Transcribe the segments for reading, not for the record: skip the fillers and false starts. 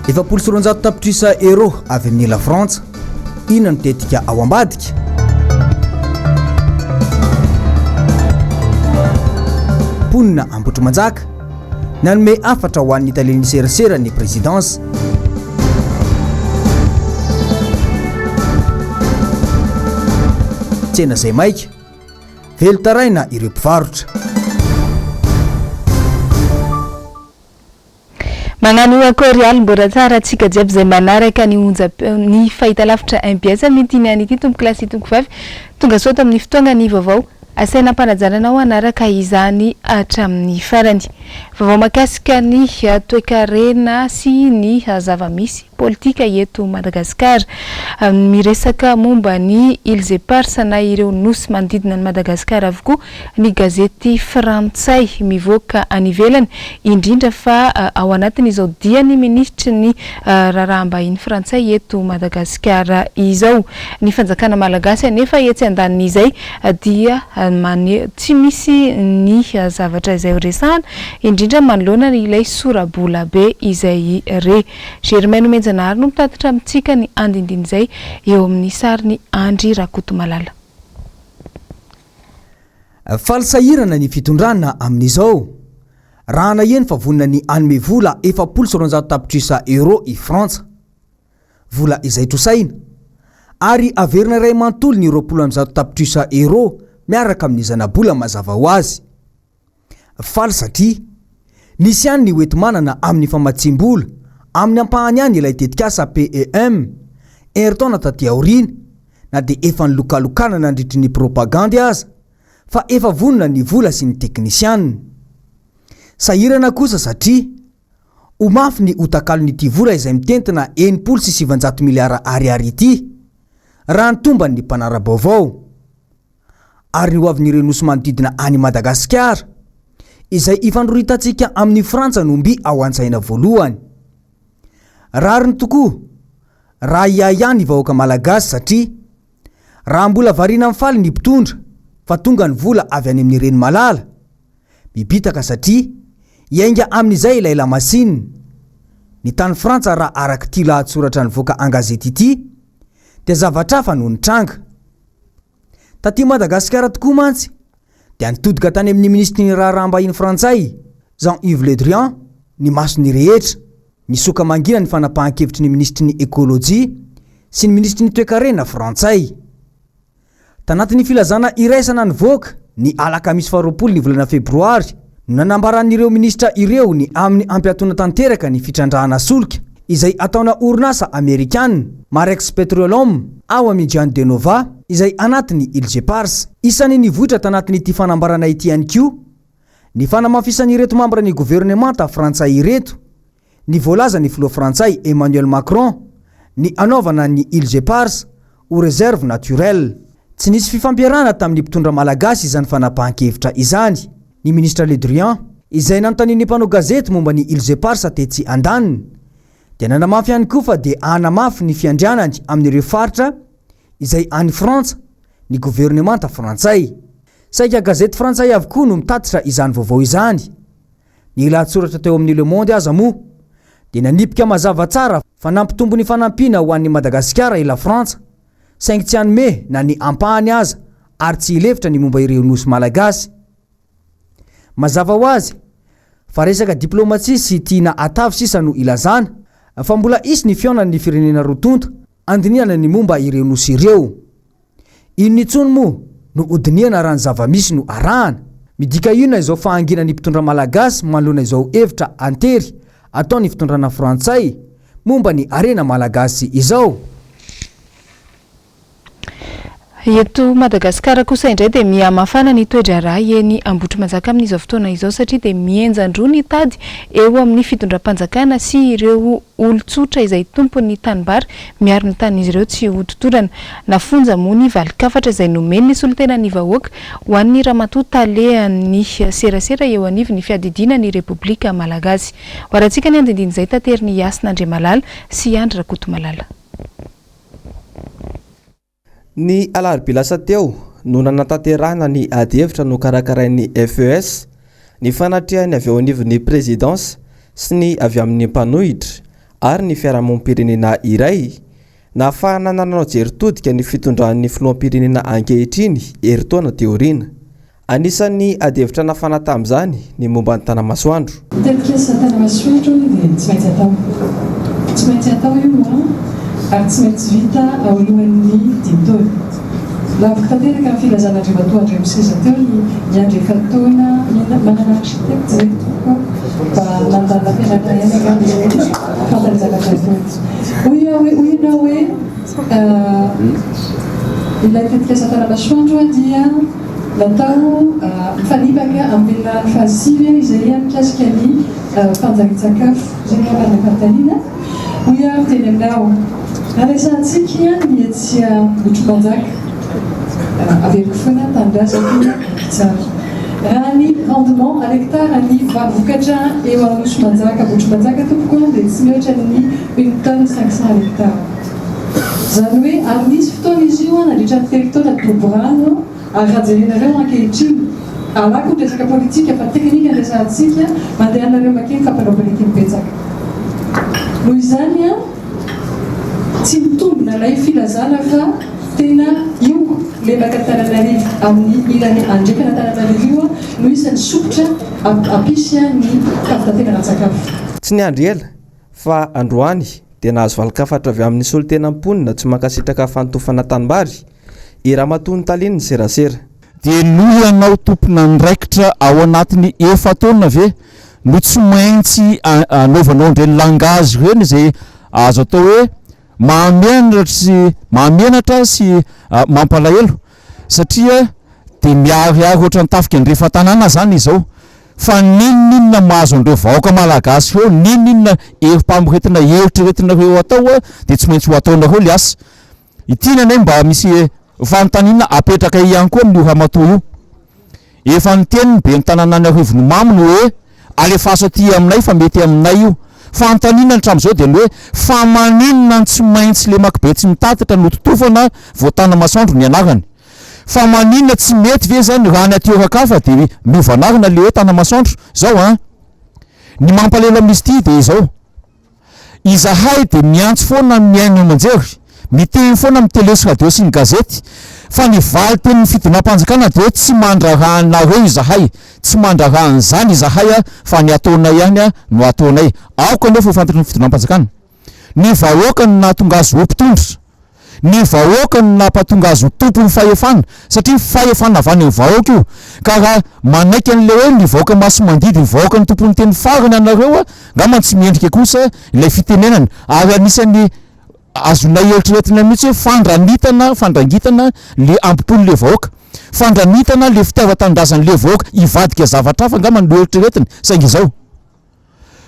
240 tapitrisa euros avy amin'ny La Frantsa, inona no tetika ao ambadika? Mponina Ambohitrimanjaka, nanome hafatra ho an'ny talen'ny serasera ny présidence. Tsena izay maika, velon-taraina ireo mpivarotra. Magnano akory aly mbora tsara antsika jiaby izay manaraka ny onjam-peo ny fahitalavitra mbs amin'ity niany ity tompokolahy sy tompokovavy tonga soa ato amin'ny fotoagna ny vaovao asaina ampanajana anao hanaraka izany hatramin'ny farany vaovao makasika ny toekarena sy ny zava-misy politika eto Madagasikara. Miresaka momba ny Îles Éparses na ireo nosy manodidina an'i Madagasikara avokoa ny gazety frantsay mivoaka any ivelany, indrindra fa ao anatin'izao dian'ny minisitry ny raharaham-bahiny frantsay eto Madagasikara izao. Ny fanjakana malagasy anefa etsy andanin'izay dia maneho tsy misy ny zavatra izay horesahana, indrindra manoloana ilay sora-bola be izay re. Germain Nomenjanahary no mitatitra amintsika ny andindin'izay eo amin'ny sarin'i Andry Rakotomalala. Faly sahirana ny fitondrana amin'izao, raha naheno fa vonona ny hanome vola 240 tapitrisa euros i Frantsa. Vola izay trosaina, ary averina iray manontolo ny 120 tapitrisa euros miaraka amin'ny zana-bola mazava ho azy. Faly satria nisy ihany ny hoenti-manana amin'ny famatsiam-bola amin'ny ampahany ihany ilay tetikasa PEM, herintaona taty aoriana, na dia efa nilokalokana nandritry ny propagandy aza fa efa vonona ny vola sy ny teknisianina. Sahirana kosa satria ho mafy ny ho takalon'ity vola izay mitentina 960 miliara ariary ity, raha ny tomban'ny mpanara-baovao. ary ny hoavin'ireo nosy manodidina an'i Madagasikara, izay ifandroritantsika amin'i Frantsa no mby ao an-tsaina voalohany. Rariny tokoa raha hiahiahy ny vahoaka malagasy satria raha mbola variana mifaly ny mpitondra fa tonga ny vola avy any amin'ny reny malala, mibitaka satria hiainga amin'izay ilay lamasinina. Ny tany Frantsa raha arak'ity lahatsoratra nivoaka an-gazety ity dia zavatra hafa no nitranga. Taty Madagasikara tokoa mantsy dia nitodika tany amin'ny minisitry ny raharaham-bahiny frantsay, Jean-Yves Le Drian, ny mason'ny rehetra. Nisoka mangina ny fanapahan-kevitry ny minisitry ny ekolojia sy ny minisitry ny toekarena frantsay. Tanatin'ny filazana iraisana nivoaka ny alakamisy faharoapolo ny volana febroary no nanambaran'ireo minisitra ireo ny amin'ny hampiatoana tanteraka ny fitrandrahana solika izay ataona orinasa amerikana, Marex Petroleum, ao amin'ny Juan de Nova, izay anatin'ny Îles Éparses. Isan'ny nivoitra tanatin'ity fanambarana ity ihany koa ny fanamafisan'ireto mambran'ny governemanta frantsay ireto ny voalazan'ny filoha frantsay Emmanuel Macron ny hanaovana ny Îles Éparses ho réserve naturelle. Tsy nisy fifampiarahana tamin'ny mpitondra malagasy izany fanapahan-kevitra izany. Ny minisitra Le Drian, izay nanontanian'ny mpanao gazety momba ny Îles Éparses tetsy andaniny, dia nanamafy ihany koa fa dia hanamafy ny fiandrianany amin'ireo faritra izay any Frantsa ny governemanta frantsay. Saika gazety frantsay avokoa no mitatitra izany vaovao izany. Ny lahatsoratra teo amin'ny Le Monde aza moa dia nanipika mazava tsara fa nampitombo ny fanampiana ho an'i Madagasikara i Lafrantsa saingy tsy hanome na ny ampahany aza ary tsy hilefitra ny momba ireo nosy malagasy. Mazava ho azy fa resaka diplomatia sy tiana atavy sisa no ilazana fa mbola hisy ny fihaonan'ny firenena roa tonta handinihana ny momba ireo nosy ireo. Inona intsony moa no hodinihana raha ny zava-misy no arahana? Midika inona izao fahanginan'ny mpitondra malagasy manoloana izao hevitra an-tery ataon'ny fitondrana frantsay momba ny harena malagasy izao? Eto Madagasikara kosa indray dia miha-mafana ny toe-draharaha eny Ambohitrimanjaka amin'izao fotoana izao satria dia mihenjan-droa ny tady eo amin'ny fitondram-panjakana sy ireo olon-tsotra izay tompon'ny tanimbary miaro ny tanin'izy ireo tsy ho totorana. Nafonja moa ny valin-kafatra izay nomen'ny solontenan'ny vahoaka ho an'ny ramatoa talehan'ny serasera eo anivon'ny fiadidiana ny Repoblika Malagasy. Ho arahantsika ny andindin'izay taterin'i Hasina Andriamalala sy Andry Rakotomalala. Ny alarobia lasa teo no nanatanterahana ny adihevitra nokarakarain'ny FES, ny fanatrehan'ny avy eo anivon'ny Présidence sy ny avy amin'ny mpanohitra. ary ny fiarahamonim-pirenena iray nahafahana nanao jery todika ny fitondran'ny filoham-pirenena ankehitriny herintaona teo aoriana. Anisan'ny adihevitra nafana tamin'izany ny momba ny Tanamasoandro. Ny tetikasa Tanamasoandro dia tsy maintsy atao. Tsy maintsy atao io an, ary tsy maintsy vita aolohan'ny dimy taona. Laviko tanteraka ny filazan'Andriamatoa Andriamiseza teo ny miandry efa-taona manana architecte izay tompoko mba nandalina fianarana ihany angamba izy hoe fantany zavatra ataony. Hoy aho hoe, hoy ianao hoe ilay tetikasa Tanamasoandro dia Natao mifanipaka amin'ny velirano fahasivy izay mikasika ny fanjarian-tsakafo. Izay angamba ilay fanontaniana. Hoy aho miteny aminao, raha resahantsika ny etsy Ambohitrimanjaka, averiko foana, tanindrazako io, tsara. Raha ny rendement à l'hectare ny vary vokatra eo Anosimanjaka, Ambohitrimanjaka tompoko dia tsy mihoatra ny une tonne 500 à l'hectare. Izany hoe ary nisy fotoana izy io nandritra ny telo taona dobo rano ary raha jerenareo ankehitriny, alako ny resaka politika fa teknika ny resahantsika, mandehanareo makeny fa mpanao politique betsaka. Noho izany tsy mitombina ilay filazana fa tena io lemaka Antananarivo amin'ny ilany andrefana Antananarivo io no isan'ny sompitra hampisy ny fitaterana tsakafo. Tsy niandry ela fa androany dia nahazo valin-kafatra avy amin'ny solontenan'ny mponina tsy mankasitraka fanotofana tanimbary i ramatoa nitalin'ny serasera. Dia noho ianao tompon'andraikitra ao anatin'ny efa-taona ve no tsy maintsy anaovanao an'ireny langage ireny izay azo atao hoe mahamenatra sy mahamenatra sy mampalahelo satria dia miharihary ohatran'ny tafika andrefan-tanàna izany izao Fa n'inon'inona mahazo an'ireo vahoaka malagasy ireo, n'inon'inona herim-pamoretina eritreretinareo atao dia tsy maintsy ho ataonareo le asa. Ity ny anay mba misy fanontaniana apetrakay ihany koa amin'io ramatoa io. Efa niteny ny ben'ny tanànan'i Arivonimamo ny hoe alefaso aty aminay fa mety aminay io. Fanontaniana hatramin'izao dia ny hoe fa maninona no tsy maintsy lemaky Betsimitatitra no totofana vao Tanamasoandro ny anarany? Fa maninona tsy mety ve zany raha ny aty oran-kafa de miova anarana le hoe Tanamasoandro? Zao an! Ny mampalahelo amin'izy ity de izao, izahay de miantso foana amin'ny haino aman-jery, miteny foana amin'ny tele sy radio sy ny gazety, fa ny valin-tenin'ny fidonam-panjakana de hoe tsy mandraharaha anareo izahay, tsy mandraharaha an'izany izahay fa ny ataonay ihany no ataonay. Aoka anefa ho fantatry ny fidonam-panjakana. Ny vahoaka no nahatonga azy ho mpitondra. Ny vahoaka no nampatonga azy ho tompon'ny fahefana, satria fahefana avy any amin'ny vahoaka io. Ka raha manaiky an'ilay hoe ny vahoaka masi-mandidy, ny vahoaka no tompon'ny teny farany ianareo, angamba tsy mendrika kosa ilay fitenenana. Ary anisan'ny azonay eritreretina mihitsy hoe fandranitana, fandrangitana le ampopon'ilay vahoaka. Fandranitana le fitiavan-tanindrazan'ilay vahoaka hivadika zavatra hafa angamba no eritreretina, saingy izao.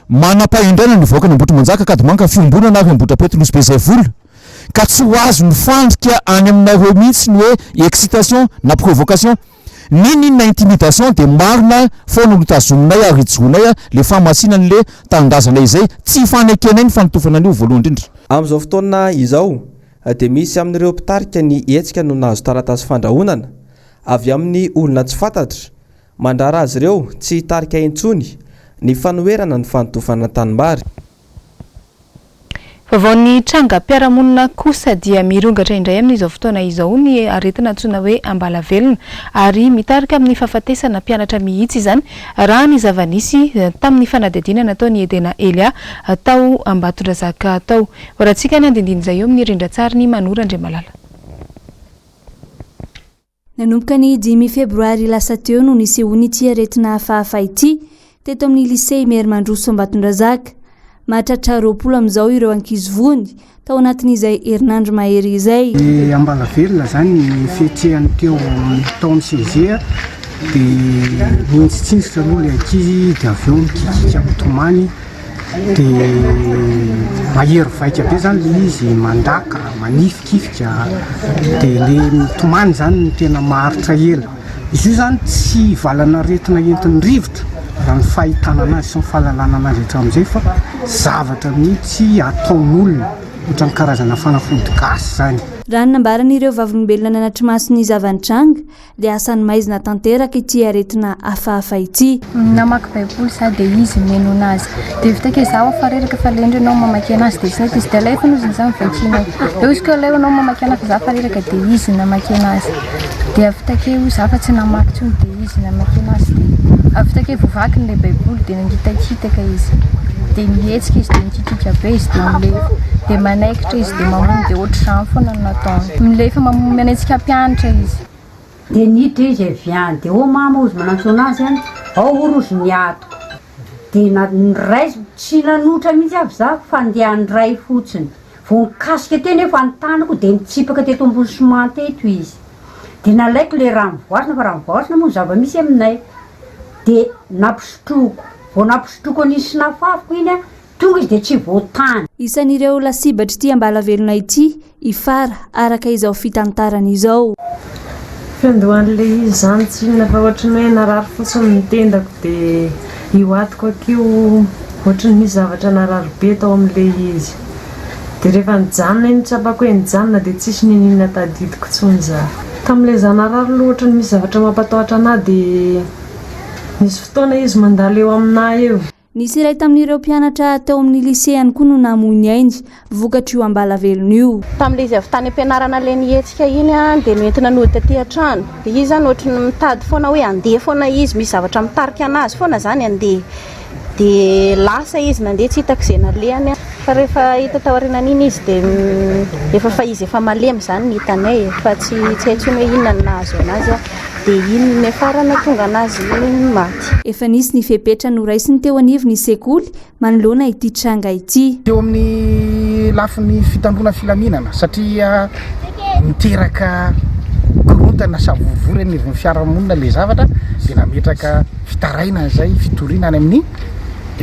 Manam-pahendrena ny vahoakan' Ambohitrimanjaka, Ankadimanka, Fiombonana ary Ambohidrapeto Nosy Be Zaivola ka tsy ho azon'ny fandrika any aminareo mihitsy ny hoe excitation na provocation. N'inon'inona intimidation dia marina foana no tazominay ary ijoroanay le fahamasinan'le tanindrazanay izay tsy ifanekenay ny fanotofana an'io voalohany indrindra. Amin'izao fotoana izao dia misy amin'ireo mpitarika ny hetsika no nahazo taratasy fandrahonana avy amin'ny olona tsy fantatra Mandrara azy ireo tsy hitarika intsony ny fanoherana ny fanotofana tanimbary. Vaovaon'ny trangam-piarahamonina kosa dia mirongatra indray amin'izao fotoana izao ny aretina antsoina hoe ambalavelona ary mitarika amin'ny fahafatesana mpianatra mihitsy izany raha ny zava-nisy tamin'ny fanadihadiana nataon'i Edena Elia tao Ambatondrazaka tao. Horatsika ny andindinin'izay eo amin'ny rindran-tsarin'i Manoro Andriamalala. Nanomboka ny dimy febroary lasa teo no nisehoan'ity aretina hafahafa ity teto amin'ny Lycée Imerimandroso Ambatondrazaka. Mahatratra 20 amin'izao ireo ankizy voany tao anatin'izay herinandro mahery izay. Ny Ambalavelona izany ny fihetsehan'ny teo tao amin'ny CEG dia mihinjitsinjitra aloha ilay ankizy dia avy eo mikikika mitomany dia mahery vaika be izany ilay izy, mandaka, manifikifika, dia ilay mitomany izany no tena maharitra ela. Izy io izany tsy valanaretina entin'ny rivotra raha ny fahitana anazy sy ny fahalalana anazy hatramin'izay fa zavatra mihitsy ataon'olona. Ohatran'ny karazana fanafody gasy izany. Raha ny nambaran'ireo vavolombelona nanatri-maso ny zava-nitranga dia asan'ny maizina tanteraka ity aretina hafahafa ity. Namaky baiboly za de izy mihaino azy de vita ke zaho efa reraka fa lendry enao mamaky anazy de tsy nety izy de alaivo hozy za mivakianao de hozy ko alaivo enao mamaky anazy fa za fa reraka de izy namaky anazy de avy take hozy za fa tsy namaky tsony de izy namaky anazy de avy take voavakiny le baiboly de nangitakitaka izy de nihetsika izy de nikikika be izy de milefa de manaikitra izy de mamono de ohatr'izany foana no nataony milefa mamono manetsika mpianatra izy. Dia niditra izy avy any, dia ô mama hozy manantso anazy an, ao ory hozy ny ato. Dia na niraisiko, tsy nanotra mihitsy avy za fa ndeha handray fotsiny. Vao nikasika teo nefa ny tanako dia nitsipaka teto ambony ciment teto izy. Dia nalaiko ilay rano voasina fa rano voasina moa ny zava-misy aminay. Dia nampisotroiko, vao nampisotroiko an'iny sy nafafiko iny an, Tonga izy dia tsy voatany. Isan'ireo lasibatr'ity ambalavelona ity i Fara, araka izao fitantarany izao. Fiandohan'ilay izy izany tsy inona fa ohatry ny hoe narary fotsiny ny tendako dia io atiko akio ohatry ny nisy zavatra narary be tao amin'ilay izy. Dia rehefa nijanona iny tsapako hoe nijanona dia tsisy n'inon'inona tadidiko intsony za. Tamin'ilay za narary aloha ohatry ny misy zavatra mampatahotra anah dia misy fotoana izy mandalo eo aminah eo. Nisy iray tamin'ireo mpianatra tao amin'ny lycée ihany koa no namoy ny ainy vokatr'io ambalavelona io. Tamin'ilay izy avy tany am-pianarana ilay nihetsika iny dia noentina nody taty an-trano. Dia izy izany ohatry ny mitady foana hoe handeha foana izy, misy zavatra mitarika an'azy foana izany handeha. Dia lasa izy nandeha tsy hitako izay nalehany. Fa rehefa hita taorianan'iny izy dia efa fa izy efa malemy izany ny hitanay e, fa tsy tsy hay intsony hoe inona no nahazo an'azy. Dia iny no niafarana tonga an'azy maty. Efa nisy ny fepetra noraisiny teo anivon'ny sekoly manoloana ity tranga ity. Teo amin'ny lafiny fitandroana filaminana satria miteraka korontana savorovoro eny anivon'ny fiarahamonina ilay zavatra dia nametraka fitarainana izay fitoriana any amin'ny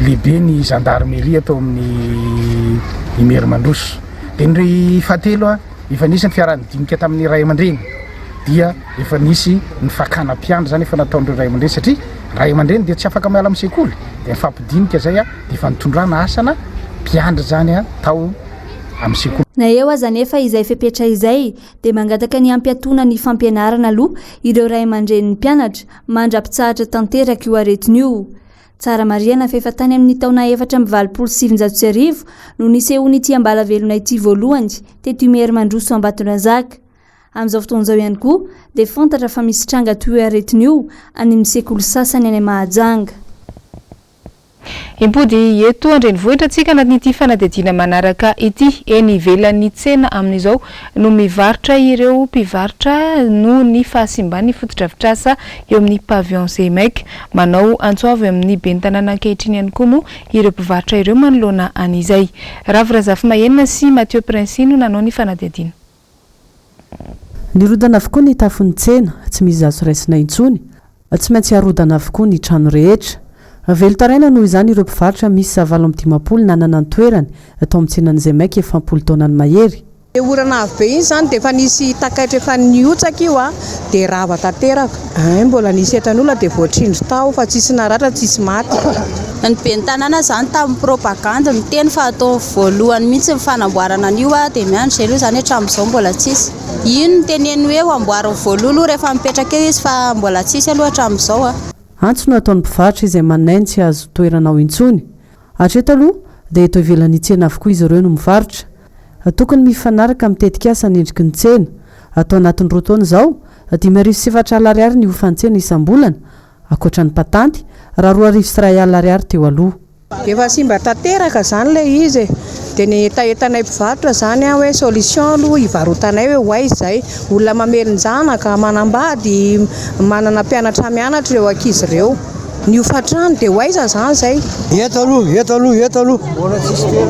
lehiben'ny gendarmerie ato amin'ny Imerimandroso. Dia ny fahatelo efa nisy ny fiaraha-nidinika tamin'ny ray aman-dreny dia efa nisy ny fakana mpiandry zany efa nataon'ireo ray aman-dreny satria ray aman-dreny dia tsy afaka miala amin'ny sekoly dia nifampidinika zay a dia efa nitondrana asana mpiandry zany a tao amin'ny sekoly. Na eo aza anefa izay fepetra izay dia mangataka ny hampiatoana ny fampianarana aloha ireo ray aman-drenin'ny mpianatra mandra-pitsahatra tanteraka io aretina io. Tsara marihana fa efa tany amin'ny taona 1984 no nisehoan'ity ambalavelona ity voalohany teto Imerimandroso Ambatondrazaka. Amin'izao fotoana izao ihany koa dia fantatra fa misy tranga toy io aretina io any amin'ny sekoly sasany any Mahajanga. Himpody eto an-drenivohitra tsika anatin'ity fanadihadiana manaraka ity. Eny ivelan'ny tsena amin'izao no mivarotra ireo mpivarotra noho ny fahasimban'ny fotodrafitrasa eo amin'ny pavillon Zemec. Manao antso avo amin'ny ben'ny tanàna ankehitriny ihany koa moa ireo mpivarotra ireo manoloana an'izay. Ravo Razafimahenina sy Mathieu Princi no nanao ny fanadihadiana. Nirodana avokoa ny tafon'ny tsena, tsy misy azo raisina intsony. Tsy maintsy harodana avokoa ny trano rehetra. Velon-taraina noho izany ireo mpivarotra miisa 58 nanana ny toerany tao amin'ny tsenan'i Zemec efa am-polo taonany mahery. Le orana avy be iny zany dia efa nisy takaitra efa nihotsaka io a, dia rava tanteraka. Hay mbola nisy entan'olona dia voatrindry tao fa tsisy naratra tsisy maty. Ny ben'ny tanàna izany tamin'ny propagandy miteny fa atao voalohany mihitsy ny fanamboarana an'io dia miandry izay aloha izany hatramin'izao mbola tsisy. Iny no teneniny hoe ho amboariny voalohany aloha rehefa mipetraka eo izy fa mbola tsisy aloha hatramin'izao a. Antso no ataon'ny mpivarotra izay manahy ny tsy hahazo toerana ao intsony. Hatreto aloha dia eto ivelan'ny tsena avokoa izy ireo no mivarotra. Tokony mifanaraka amin'ny tetikasa ny endriky ny tsena. Atao anatin'ny roa taona izao, 4004 ariary ny hofan'ny tsena isam-bolana, ankoatra ny patanty, raha 2102 ariary teo aloha. Efa simba tanteraka izany ilay izy e! Dia ny hetahetanay mpivarotra izany an, hoe solution aloha hivarotanay hoe ho aiza izay. Olona mamelon-janaka, manambady, manana mpianatra mianatra ireo ankizy ireo. Ny hofantrano dia ho aiza izany izay? Eto aloha, eto aloha, eto aloha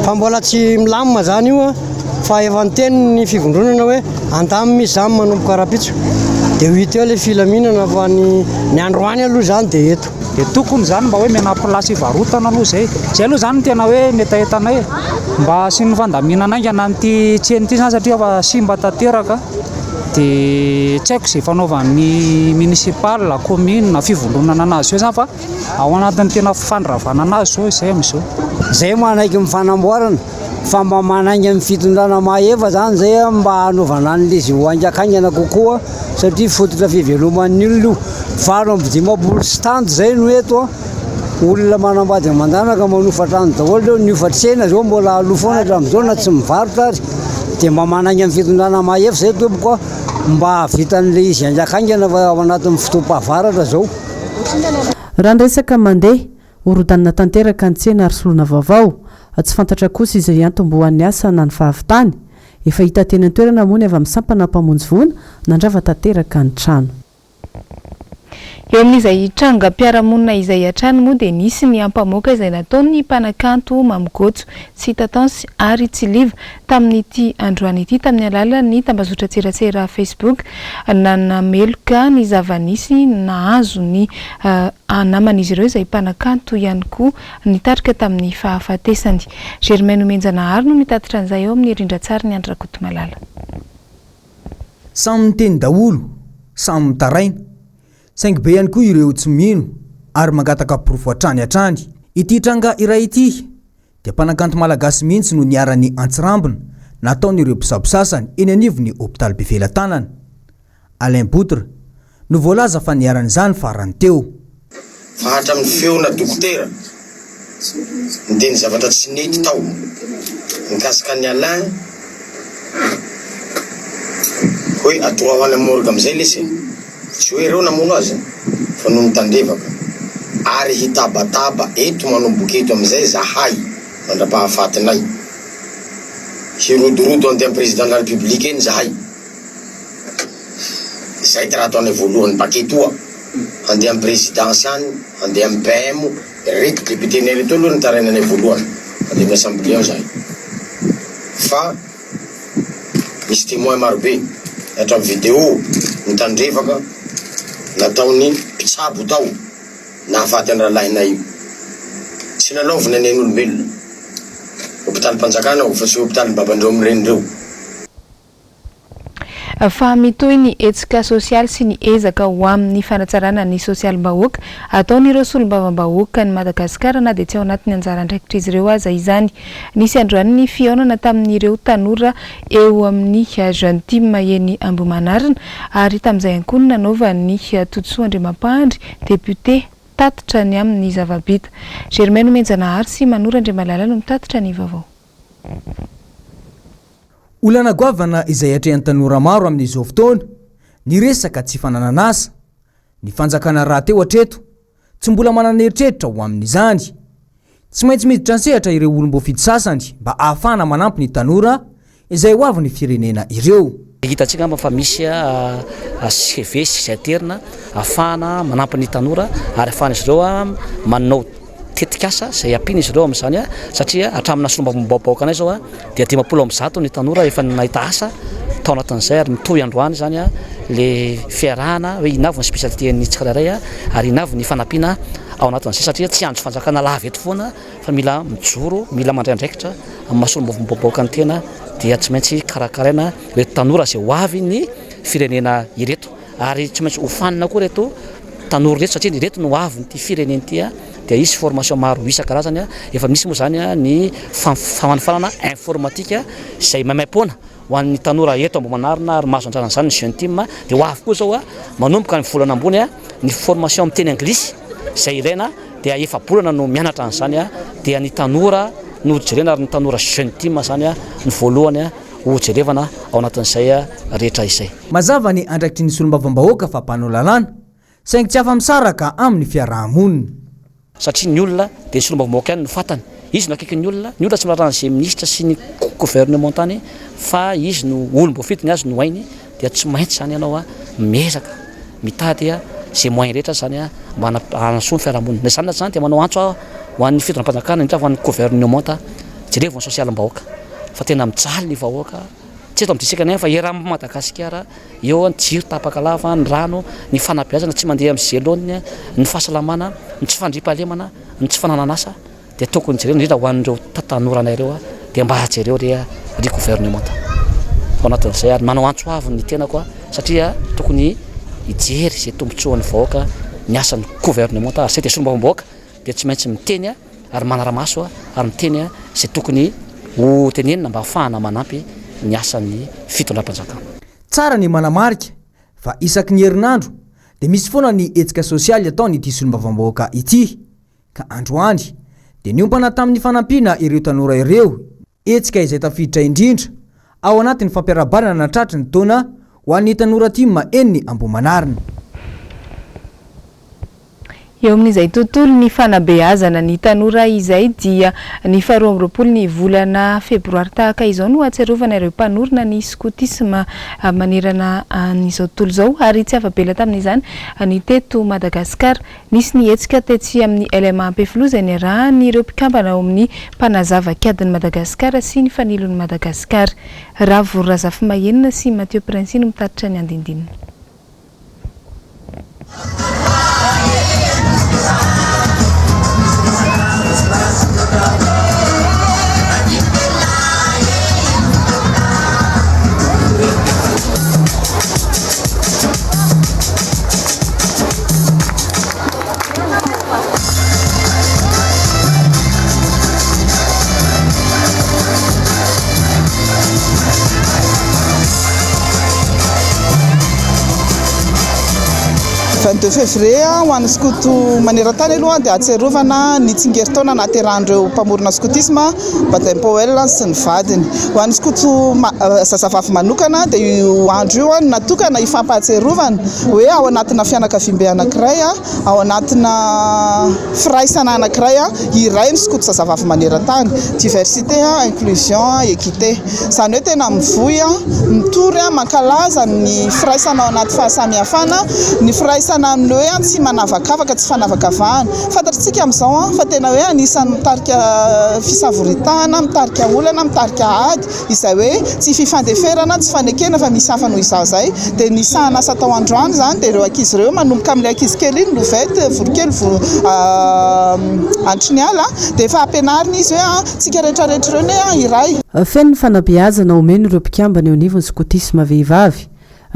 fa mbola tsy milamina izany io an, fa efa niteny ny fivondronana hoe andamina izy izany manomboka rahampitso dia ho hita eo ilay filaminana fa ny ny androany aloha izany dia eto. Dia tokony izany mba hoe omena place hivarotana aloha izay. Izay aloha izany no tena hoe ny hetahetanay e. Mba asian'ny fandaminana haingana an'ity tsena ity izany satria efa simba tanteraka. Dia tsy haiko izay fanaovan'ny municipal, commune, fivondronana anazy eo izany fa ao anatin'ny tena fandravana anazy izao izay amin'izao. Izay manaiky ny fanamboarana. Fa mba manainga ny fitondrana mahefa zany zay mba hanaovana an'le izy ho haingakaingana kokoa satria fototra fiveloman'ny olona io. 58 stand zay no eto a, olona manambady aman-janaka manofa trano daholo reo, ny hofa-tsena zao mbola aloa foana hatramin'izao na tsy mivarotra ary. Dia mba manainga ny fitondrana mahefa zay tompoko a, mba hahavitan'le izy haingakaingana fa ao anatin'ny fotoam-pahavaratra zao. Raha ny resaka mandeha, Horodanina tanteraka ny tsena ary soloina vaovao. Tsy fantatra kosa izay hiantombohan'ny asa na ny fahavitany. Efa hita teny an-toerana moa ny avy amin'ny sampana mpamonjy voina nandrava tanteraka ny trano. Eo amin'izay trangam-piarahamonina izay hatrany moa dia nisy ny ampamoaka izay nataon'ny mpanakanto Mamy Gotso sy Tatansy ary Tsiliva tamin'ity androany ity tamin'ny alalan'ny tambazotran-tserasera Facebook nanameloka ny zava-nisy nahazo ny naman'izy ireo izay mpanakanto ihany koa nitarika tamin'ny fahafatesany. Germain Nomenjanahary no mitatitra an'izay ao amin'ny rindran-tsarin'i Andry Rakotomalala. Samy miteny daholo, samy mitaraina. Saingy be ihany koa ireo tsy mino ary mangataka porofo hatrany hatrany. Ity tranga iray ity dia mpanakanto malagasy mihitsy no niharan'ny antsirambina nataon'ireo mpisabo sasany eny anivon'ny hopitaly Befelatanana. Alain Boutre, no voalaza fa niharan'izany farany teo. Fa hatramin'ny feona dokotera niteny zavatra tsy nety tao mikasika an'i Alain hoe atoroaho any morgue amin'izay lesy e! Tsy hoe ireo namono azy fa noho ny tandrevaka ary hitabataba eto manomboka eto amin'izay zahay mandrapahafatinay. Hirodorodo andeha am président de la république eny zahay. Zay ty raha ataonay voalohany baketoa handeha am présidence any, handeha am PM, reto député nay reto aloha no tarainanay voalohany, handeha am assemblée ao zahay fa misy témoin maro be hatramin'ny vidéo nitandrevaka nataon'ny mpitsabo tao nahafaty an'i rahalahinay io. Tsy lalaovina ny ain'olombelona. Hopitalim-panjakana ao fa tsy hopitalin'ny babandreo amin'ny renindreo. Fa mitohy ny hetsika sosialy sy ny ezaka ho amin'ny fanatsarana ny sosialim-bahoaka ataon'ireo solombavambahoakan'i Madagasikara na dia tsy ao anatin'ny anjara andraikitr'izy ireo aza izany. Nisy androany ny fihaonana tamin'ireo tanora eo amin'ny Jeune Team eny Ambohimanarina ary tamin'izay ihany koa no nanaovan'i Todisoa Andriamampandry, depiote, tatitra ny amin'ny zava-bita. Germain Nomenjanahary sy Manoro Andriamalala no mitatitra ny vaovao. Olana goavana izay atrehan'ny tanora maro amin'izao fotoana ny resaka tsy fananan'asa. Ny fanjakana rahateo hatreto tsy mbola manana eritreritra ho amin'izany. Tsy maintsy miditra an-tsehatra ireo olom-boafidy sasany mba ahafahana manampy ny tanora izay ho avin'ny firenena ireo. Hitantsika angamba fa misy CV izay aterina ahafahana manampy ny tanora ary ahafahan'izy ireo manao tetikasa izay ampiana izy ireo amin'izany satria hatramin'ny naha-solombavambahoaka anay izao dia 150 ny tanora efa nahita asa tao anatin'izay ary mitohy androany izany le fiarahana hoe inona avy ny spécialité an'ny tsirairay ary inona avy ny fanampiana ao anatin'izay satria tsy andry fanjakana lava eto foana fa mila mijoro, mila mandray andraikitra amin'ny maha solombavambahoaka ny tena dia tsy maintsy karakaraina ireto tanora izay ho avy ny firenena ireto. Ary tsy maintsy hofanina koa ireto tanora ireto satria ireto no ho avin'ity firenena ity dia hisy formation maro isan-karazany, efa misy moa izany ny fanofanana informatique izay maimaim-poana ho an'ny tanora eto Ambohimanarina ary mahazo anjara an'izany ny jeune team, dia ho avy koa izao manomboka ny volana ambony ny formation amin'ny teny anglisy izay ilaina dia efa-bolana no mianatra an'izany dia ny tanora no jerena ary ny tanora jeune team izany no voalohany ho jerevana ao anatin'izay rehetra izay. Mazava ny andraikitry ny solombavambahoaka fa mpanao lalàna, saingy tsy afa-misaraka amin'ny fiaraha-monina. Satria ny olona dia ny solombavambahoaka ihany no fantany. Izy no akaikin'ny olona, ny olona tsy miraharaha an'izay minisitra sy ny gouvernementa any fa izy no olom-boafidy, ny azy no hainy dia tsy maintsy izany ianao miezaka mitady izay moyen rehetra izany mba hanasoa ny fiaraha-monina. Na izany na tsy izany dia manao antso aho ho an'ny fitondram-panjakana indrindra ho an'ny gouvernementa, jerevo ny sosialim-bahoaka fa tena mijaly ny vahoaka. Tsy eto amin'ny distrikanay ihany fa eran'i Madagasikara eo ny jiro tapaka lava, ny rano, ny fanabeazana tsy mandeha amin'ny izay laoniny, ny fahasalamana, ny tsy fandriampahalemana, ny tsy fananan'asa dia tokony jerena indrindra ho an'ireo tanoranay ireo dia mba jereo re ry gouvernemanta ao anatin'izay ary manao antso avo ny tenako aho satria tokony hijery izay tombontsoan'ny vahoaka ny asan'ny gouvernemanta ary izay dia solombavambahoaka dia tsy maintsy miteny ary manara-maso ary miteny izay tokony. ho tenenina mba hahafahana manampy ny asan'ny fitondram-panjakana. Tsara ny manamarika fa isaky ny herinandro dia misy foana ny hetsika sosialy ataon'ity solombavambahoaka ity ka androany dia niompana tamin'ny fanampiana ireo tanora ireo, hetsika izay tafiditra indrindra ao anatin'ny fampiarahabana natratry ny taona ho an'ny tanora tim eny Ambohimanarina. Eo amin'izay tontolon'ny fanabeazana ny tanora izay dia ny faharoa 22 ny volana febroary tahaka izao no ahatsiarovana ireo mpanorina ny skotisma manerana an'izao tontolo izao ary tsy afa-bela tamin'izany ny teto Madagasikara. Nisy ny hetsika tetsy amin'ny LMA Ampefiloha izay niarahan'ireo mpikambana ao amin'ny Mpanazava Kiadin'i Madagasikara sy ny Fanilon'i Madagasikara. Ravo Razafimahenina sy Mathieu Princi no mitatitra ny andindininy. 22 février ho an'ny skoto maneran-tany aloha dia ahatsiarovana ny tsingerin-taona nahaterahan'ireo mpamorona skotisma Baden Powell sy ny vadiny. Ho an'ny skoto zazavavy manokana dia io andro io no natokana hifampahatsiarovana hoe ao anatina fianakaviambe anankiray, ao anatina firaisana anankiray, iray ny skoto zazavavy maneran-tany, diversité, inclusion, équité. Izany hoe tena mivoy, mitory, mankalaza ny firaisana ao anaty fahasamihafana, ny firaisana amin'ny hoe tsy manavakavaka, tsy fanavakavahana. Fantatritsika amin'izao fa tena hoe anisan'ny mitarika fisavoritahana, mitarika olana, mitarika ady izay hoe tsy fifandeferana, tsy fanekena fa misy hafa noho izaho izay. Dia ny sahanasa atao androany izany dia ireo ankizy ireo manomboka amin'ilay ankizy kely iny, Lovette, voronkely, Antriniala, dia efa ampianarina izy hoe tsika rehetra rehetra ireo anie iray. Feno ny fanabeazana omena ireo mpikambana eo anivon'ny skotisma vehivavy.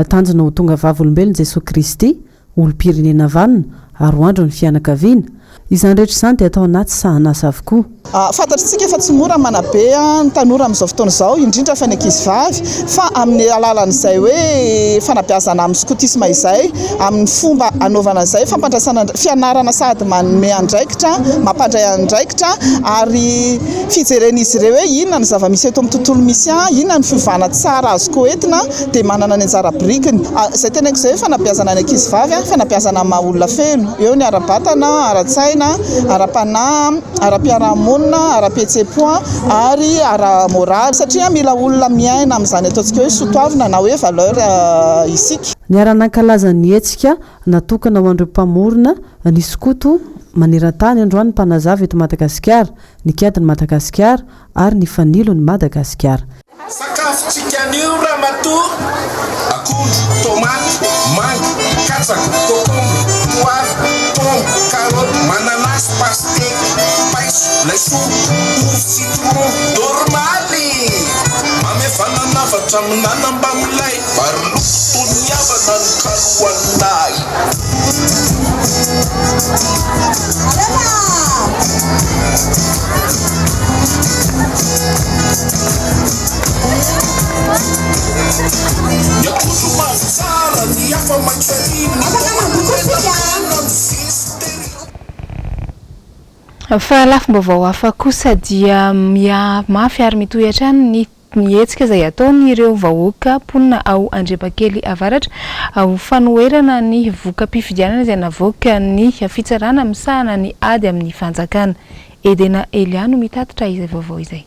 Tanjona ho tonga vavolombelon'i Jesoa Kristy olom-pirenena vanona ary ho andron'ny fianakaviana. Izany rehetra izany dia atao anaty sahanasa avokoa. Fantatritsika fa tsy mora ny manabe ny tanora amin'izao fotoana izao, indrindra fa ny ankizivavy, fa amin'ny alalan'izay hoe fanabeazana amin'ny skotisma izay, amin'ny fomba anaovana izay fampandraisana fianarana sady manome andraikitra, mampandray andraikitra ary fijeren'izy ireo hoe inona ny zava-misy eto amin'ny tontolo misy ahy, inona ny fiovana tsara azoko entina. dia manana ny anjara birikiny. Izay teneniko izay hoe fanabeazana ny ankizy vavy, fanabeazana amin'ny maha olona feno. Eo ny ara-batana, ara-tsaina, ara-panahy, ara-piarahamonina, ara-pihetseham-po ary ara-moraly. Satria mila olona miaina amin'izany ataontsika hoe soatoavina na hoe valeur isika. Niara-nankalaza ny hetsika natokana ho an'ireo mpamorona ny skoto maneran-tany androany ny mpanazava eto Madagasikara, ny kiadin'i Madagasikara ary ny fanilon'i Madagasikara. Sakafontsika anio ramatoa, akondro, tomaty, manga, katsaka, cocombre, poivre, pomme, carotte, mananasy, pasteky, paiso, laisoa, ovy, citron, normaly! Mamevananavatra aminana mba milay, Vary loko toy ny havana ny kalo anay. Ny akondro mavo tsara, ny hafa maitso ery, ny tena mena mizesy tery. Fa lafim-baovao hafa kosa dia miha-mafy ary mitohy hatrany ny ny hetsika izay ataon'ireo vahoaka mponina ao Andrepakely Avaratra ho fanoherana ny voka-pifidianana izay navoakan'ny fitsarana misahana ny ady amin'ny fanjakana. Edena Elia no mitatitra izay vaovao izay.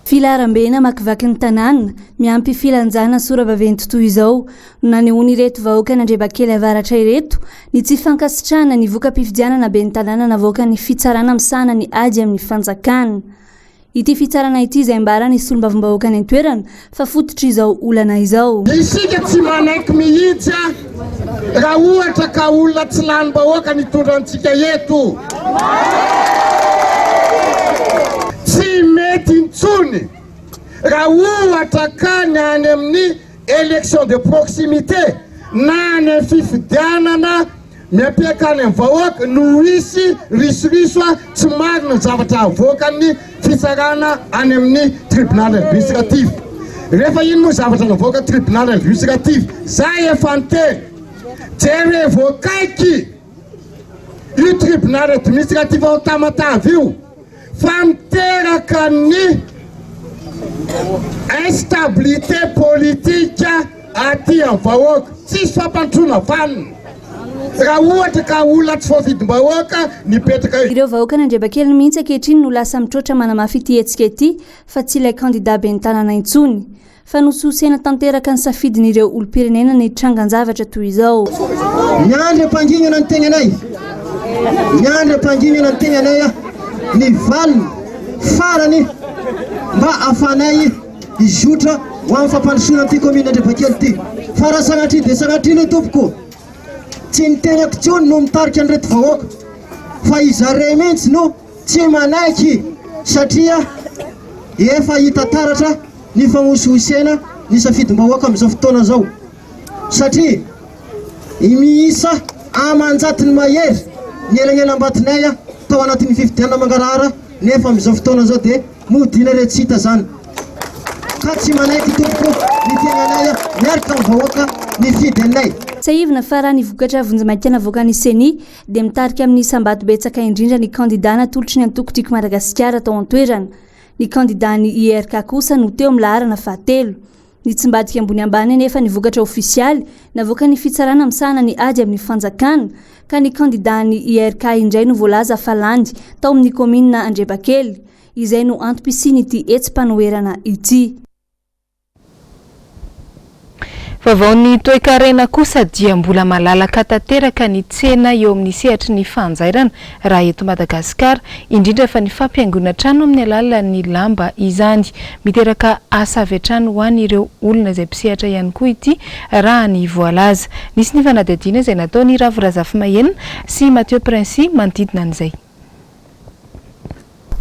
Filaharambe namakivaky ny tanàna, miampy filanjana sora-baventy toy izao no nanehoan'ireto vahoakan'Andrebakely Avaratra ireto ny tsy fankasitrahana ny voka-pifidianana ben'ny tanàna navoakan'ny fitsarana misahana ny ady amin'ny fanjakana. Ity fitsarana ity izay ambaran'ny solombavambahoaka any an-toerana fa fototr'izao olana izao. Isika tsy manaiky mihitsy raha ohatra ka olona tsy lanim-bahoaka ny hitondra antsika eto. Tsy mety intsony raha ohatra ka ny any amin'ny élection de proximité na any amin'ny fifidianana. Miapiaka any amin'ny vahoaka no hisy risoriso tsy marina ny zavatra avoakan'ny fitsarana any amin'ny tribunal administratif. Rehefa iny moa zavatra navoakan'ny tribunal administratif, zay efa niteny, jerevo akaiky io tribunal administratif ao Tamatave io fa miteraka ny instabilité politique aty amin'ny vahoaka. Tsisy fampandrosoana vanona raha ohatra ka olona tsy voafidim-bahoaka nipetraka eo. Ireo vahoakan'Andriabakely mihitsy ankehitriny no lasa mitroatra manamafy ity hetsika ity fa tsy ilay kandida ben'ny tanàna intsony. Fa nosihosena tanteraka ny safidin'ireo olom-pirenena ny trangan-javatra toy izao. Miandry am-panginana ny tegnanay, miandry am-panginana ny tegnanay ny valiny farany mba ahafahanay hizotra ho amin'ny fampandrosoana an'ity commune Andrevakely ity. Fa raha sanatria dia sanatria aloha tompoko, tsy ny tenako intsony no mitarika an'ireto vahoaka fa izareo mihitsy no Tsy manaiky satria efa hita taratra ny fagnosihosena ny safidim-bahoaka amin'izao fotoana izao satria miisa aman-jatony mahery ny elanelam-batonay tao anatin'ny fifidianana mangarahara nefa amin'izao fotoana izao dia modiana re tsy hita izany ka tsy manaiky tompoko ny tenanay miaraka amin'ny vahoaka nifidy anay. Tsiahivina fa raha ny vokatra vonjimaika navoakan'ny Ceni dia mitarika amin'ny isam-bato betsaka indrindra ny kandidà natolotry ny antoko Tiako Madagasikara tao an-toerana. Ny kandidàn'ny IRK kosa no teo amin'ny laharana fahatelo. Nitsimbadika ambony ambany anefa ny vokatra ofisialy navoakan'ny fitsarana misahana ny ady amin'ny fanjakana ka ny kandidàn'ny IRK indray no voalaza fa lany tao amin'ny kaominina Andrebakely. Izay no antom-pisian'ity hetsi-panoherana ity. Vaovaon'ny toekarena kosa dia mbola malalaka tanteraka ny tsena eo amin'ny sehatry ny fanjairana raha eto Madagasikara, indrindra fa ny fampihaingoana trano amin'ny alalan'ny lamba izany. Miteraka asa avy hatrany ho an'ireo olona izay mpisehatra ihany koa ity raha ny voalaza. Nisy ny fanadihadiana izay nataon'i Ravo Razafimahenina sy Mathieu Princi manodidina an'izay.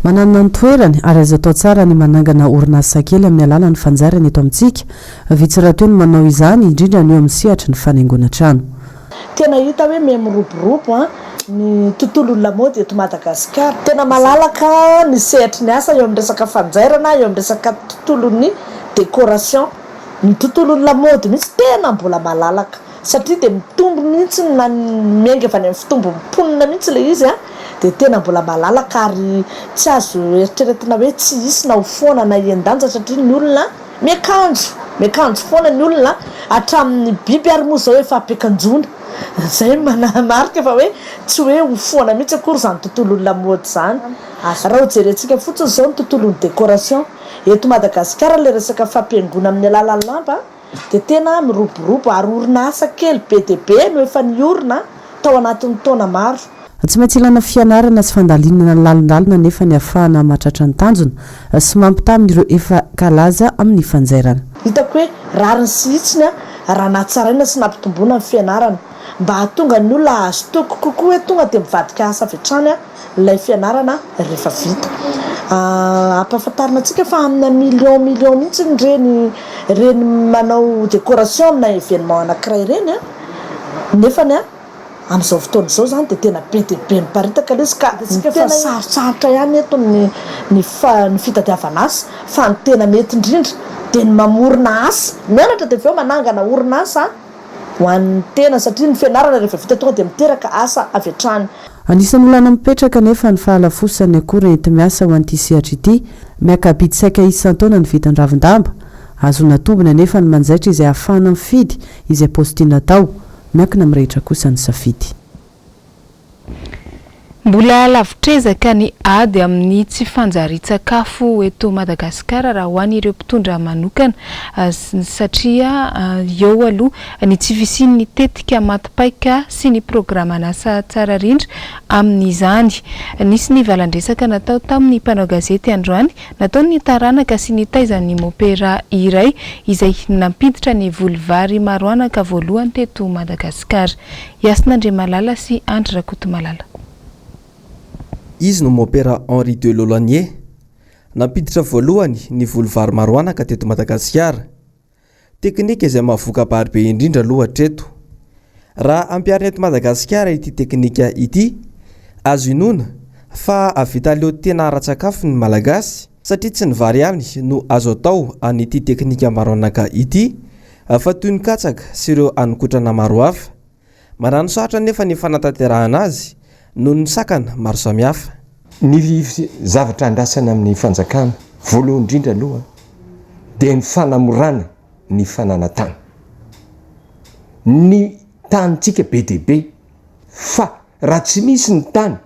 Manana ny toerany ary azo atao tsara ny manangana orinasa kely amin'ny alalan'ny fanjairana eto amintsika. Vitsy rahateo ny manao izany, indrindra ny eo amin'ny sehatry ny fanaingoana trano. Tena hita hoe miha-miroborobo ny tontolon'ny lamaody eto Madagasikara. Tena malalaka ny sehatry ny asa eo amin'ny resaka fanjairana, eo amin'ny resaka tontolon'ny décoration. Ny tontolon'ny lamaody mihitsy tena mbola malalaka. Satria dia mitombo mihitsy na miainga avy any amin'ny fitombon'ny mponina mihitsy ilay izy dia tena mbola malalaka ary tsy azo eritreretina hoe tsy hisy na ho foana na hihen-danja satria ny olona miakanjo, miakanjo foana ny olona hatramin'ny biby ary moa izao efa ampiakanjoana. Izay no manamarika fa hoe tsy hoe ho foana mihitsy akory izany tontolon'ny lamaody izany. Raha ho jerentsika fotsiny izao ny tontolon'ny décoration eto Madagasikara ilay resaka fampihaingoana amin'ny alalan'ny lamba, dia tena miroborobo ary orinasa kely be dia be no efa niorina tao anatin'ny taona maro. Tsy maintsy ilana fianarana sy fandalinana lalindalina anefa ny ahafahana mahatratra ny tanjona sy mampitaha amin'ireo efa kalaza amin'ny fanjairana. Hitako hoe rariny sy hitsiny raha natsaraina sy nampitomboina ny fianarana mba hahatonga ny olona hahazo toky kokoa hoe tonga dia mivadika asa avy hatrany ilay fianarana rehefa vita. Ampahafantarina antsika fa amina million million mihitsy ireny ireny manao décoration amina événement anankiray ireny an, nefany an amin'izao fotoana izao izany dia tena be dia be miparitaka ilay izy ka ny tena sarotsarotra ihany eto ny ny ny fitadiavana asa fa ny tena mety indrindra dia ny mamorona asa, mianatra dia avy eo manangana orinasa. ho an'ny tena satria ny fianarana rehefa vita tonga dia miteraka asa avy hatrany. Anisan'ny olana mipetraka anefa ny fahalafosan'ny akora enti-miasa ho an'ity sehatra ity. Miaka-bidy saika isan-taona ny vidin-dravin-damba. Ahazoana tombony anefa ny manjaitra izay ahafahana mifidy izay paosy tiana atao. Miankina amin'ny rehetra kosa ny safidy. Mbola lavitr'ezaka ny ady amin'ny tsy fanjarian-tsakafo eto Madagasikara raha ho an'ireo mpitondra manokana satria eo aloha ny tsy fisian'ny tetika maty paika sy ny programan'asa tsara rindra amin'izany. Nisy ny valan-dresaka natao tamin'ny mpanao gazety androany nataon'ny taranaka sy ny taizan'ny mopera iray izay nampiditra ny voly vary maroanaka voalohany teto Madagasikara. Hasina Andriamalala sy Andry Rakotomalala. Izy no Mopera Henri de Laulanié. Nampiditra voalohany ny voly vary maroanaka teto Madagasikara. Teknika izay mahavoka-bary be indrindra aloha hatreto. Raha ampiharina eto Madagasikara ity teknika ity, azo inoana fa hahavita hahaleo tena ara-tsakafo ny Malagasy satria tsy ny vary ihany no azo atao an'ity teknika maro anaka ity fa toy ny katsaka sy ireo haninkotrana maro hafa. Manano sarotra anefa ny fanatanterahana azy noho ny sakana maro samihafa. Ny zavatra andrasana amin'ny fanjakana voalohany indrindra aloha dia ny fanamorana ny fananan-tany. Ny tanintsika be dia be fa raha tsy misy ny tany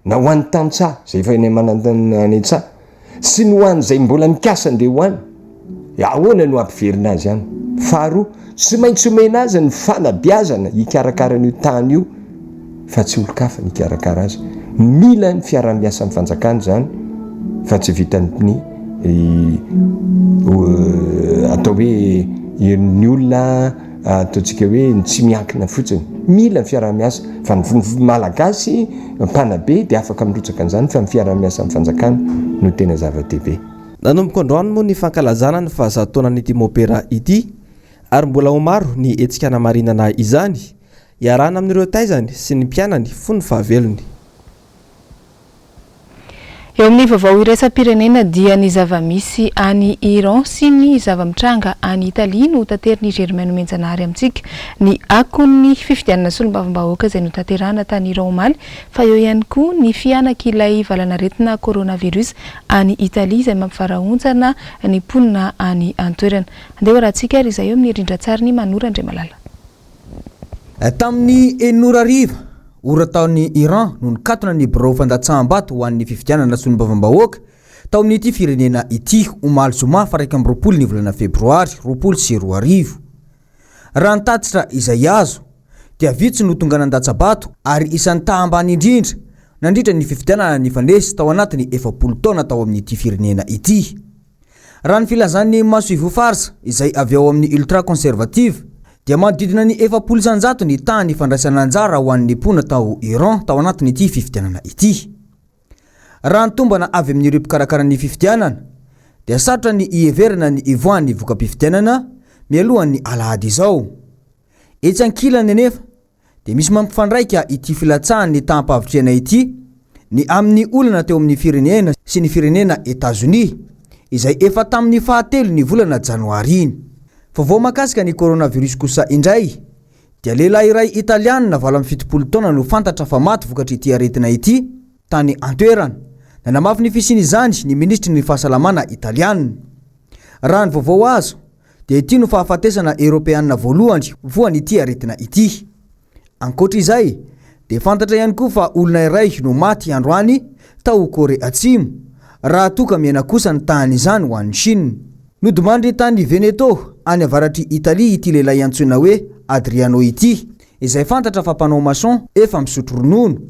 na ho an'ny tantsaha izay efa eny manantany any an-tsaha sy ny ho an'izay mbola mikasa andeha ho any, ahoana no hampiverina azy any? Faharoa, tsy maintsy omena azy ny fanabeazana hikarakara an'io tany io fa tsy olon-kafa ny hikarakara azy. Mila ny fiaraha-miasa amin'ny fanjakana izany fa tsy vitan'ny atao hoe ny olona ataontsika hoe ny tsy miankina fotsiny. Mila ny fiaraha-miasa fa ny Malagasy mpanabe dia afaka mirotsaka an'izany fa ny fiaraha-miasa amin'ny fanjakana no tena zava-dehibe. Nanomboka androany moa ny fankalazana ny fahazato taonan'ity mopera ity ary mbola ho maro ny hetsika hanamarinana izany, iarahana amin'ireo taizany sy ny mpianany fony fahavelony. Eo amin'ny vaovao iraisam-pirenena dia ny zava-misy any Iran sy ny zava-mitranga any Italia no taterin'i Germain Nomenjanahary amintsika. Ny akon'ny fifidianana solombavambahoaka izay notanterahana tany Iran omaly fa eo ihany koa ny fihanak'ilay valan'aretina coronavirus any Italia izay mampivarahontsana ny mponina any an-toerana. Andeha ho arahantsika ary izay eo amin'ny rindran-tsarin'i Manoro Andriamalala. Tamin'ny enina ora hariva, ora tany Iran, no nikatona ny birao fandatsaham-bato ho an'ny fifidianana solombavambahoaka tao amin'ity firenena ity, omaly zoma faha 21 ny volana febroary 2020. Raha ny tatitra izay azo, dia vitsy no tonga nandatsa-bato ary isan'ny taha ambany indrindra nandritra ny fifidianana nifanesy tao anatin'ny 40 taona tao amin'ity firenena ity. Raha ny filazan'ny masoivoho Fars, izay avy ao amin'ny ultra-conservative, dia manodidina ny 40% ny tahan'ny fandraisana anjara ho an'ny mponina tao Iran tao anatin'ity fifidianana ity. Raha ny tombana avy amin'ireo mpikarakara ny fifidianana, dia sarotra ny hiheverana ny hivoahan'ny voka-pifidianana mialohan'ny alahady izao. Etsy ankilany anefa, dia misy mampifandraika ity filatsahan'ny taham-pahavitrihana ity ny amin'ny olana teo amin'ny firenena sy ny firenena Etazonia, izay efa tamin'ny fahatelo ny volana janoary iny. Vaovao mahakasika ny coronavirus kosa indray, dia lehilahy iray Italiana 78 taona no fantatra fa maty vokatr'ity aretina ity tany an-toerana. Nanamafy ny fisian'izany ny minisitry ny fahasalamana Italiana. Raha ny vaovao azo, dia ity no fahafatesana Eoropeana voalohany voan'ity aretina ity. Ankoatra izay, dia fantatra ihany koa fa olona iray no maty androany tao Korea Atsimo, raha toa ka mihena kosa ny tahan'izany ho an'i Chine. Nodimandry tany Veneto, any avaratr'i Italia ity lehilahy antsoina hoe Adriano ity, izay fantatra fa mpanao maçon efa misotro ronono,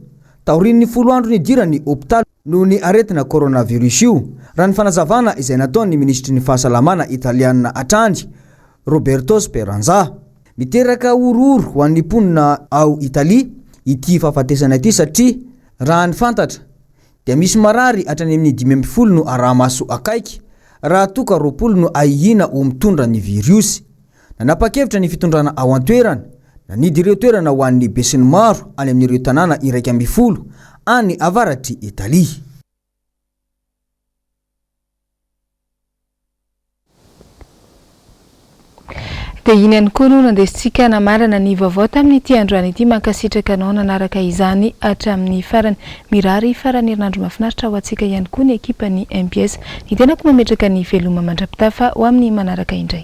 taorian'ny folo andro nidirany hopitaly noho ny aretina coronavirus io, raha ny fanazavana izay nataon'ny minisitry ny fahasalamana italiana hatrany, Roberto Speranza. Miteraka horohoro ho an'ny mponina ao Italia ity fahafatesana ity satria raha ny fantatra dia misy marary hatrany amin'ny 15 no araha-maso akaiky raha toa ka 20 no ahiana ho mitondra ny viriosy. Nanapa-kevitra ny fitondrana ao an-toerana, nanidy ireo toerana ho an'ny besinimaro any amin'ireo tanàna 11 any avaratr'i Italia. Dia iny ihany koa no nandesintsika namarana ny vaovao tamin'ity androany ity. Mankasitraka anao nanaraka izany hatramin'ny farany. Mirary faran'ny herinandro mahafinaritra ho antsika ihany koa ny ekipan'ny mbs. Ny tenako mametraka ny veloma mandra-pitafa ho amin'ny manaraka indray.